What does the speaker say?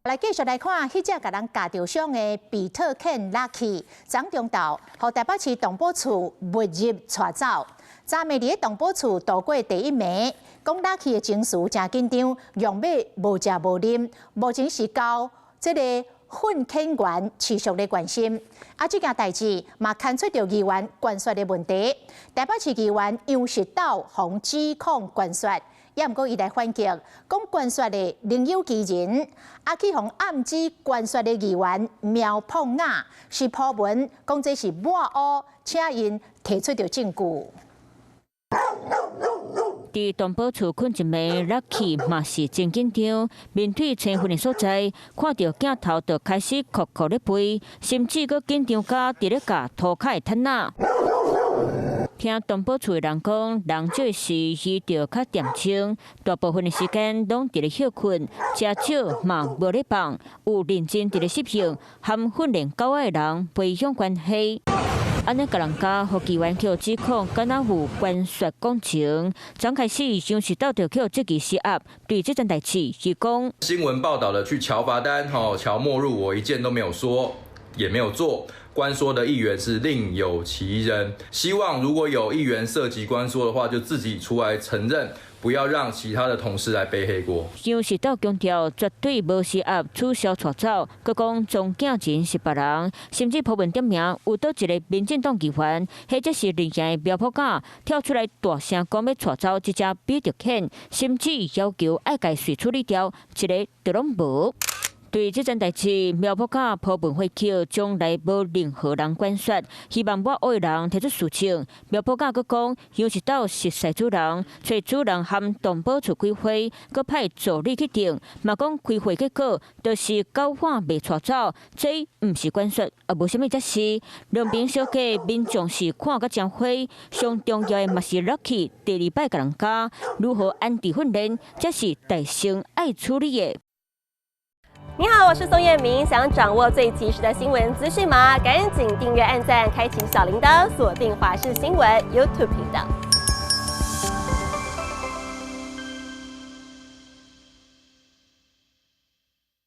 來繼續來看，彼隻共人咬著傷的比特犬 Lucky，昨中晝，予台北市動保處密入帶走。昨暝佇咧動保處度過第一暝，講 Lucky 的情緒誠緊張，用欲無食無啉，目前是交這个訓犬員持續咧關心。啊，這件代誌嘛牽出著議員關說的問題。台北市議員楊石斗予指控關說。也毋過伊來反擊，講關說的另有其人，啊去予暗指關說的議員苗博雅是鋪文，講這是抹烏，請𪜶提出著證據。佇動保處睏一暝，Lucky 嘛是真緊張，面對青訓的所在，看著鏡頭就開始哭哭咧吠，甚至閣緊張甲佇咧咬塗跤的毯仔。聽動保處的人講，人少時伊就較恬靜，大部分的時間攏佇咧歇睏，食少嘛無咧放，有認真佇咧習性，和訓練狗仔的人培養關係。按呢共人咬，予議員去指控，敢若有關說工程。昨開始楊石斗就去質疑施壓，對這件代誌，伊講新聞報道的去喬罰單，吼喬沒入，我一件都沒有說，也沒有做。關說的議員是另有其人，希望如果有議員涉及關說的話，就自己出來承認，不要讓其他的同事來背黑鍋。楊石斗強調，絕對無施壓取消帶走，閣講莊敬人是別人，甚至鋪文點名有佗一个民進黨議員，或者是另外苗博雅跳出來大聲講欲帶走這隻比特犬，甚至要求愛共隨處理掉，一个都攏無。對這件代誌，苗博雅鋪文回擊，從來無任何人關說，希望抹烏的人提出事證。苗博雅閣講，楊石斗熟似主人，揣主人和動保處開會，閣派助理去定，嘛講開會結果就是狗販袂帶走，這毋是關說，也無啥物才是。兩邊相隔，民眾是看甲誠火，上重要的嘛是 Lucky 第二擺共人咬，如何安置訓練，這是大先愛處理的。你好，我是宋燕明。想掌握最及時的新聞資訊嗎？趕緊訂閱、按讚、開啟小鈴鐺，鎖定華視新聞 YouTube 頻道。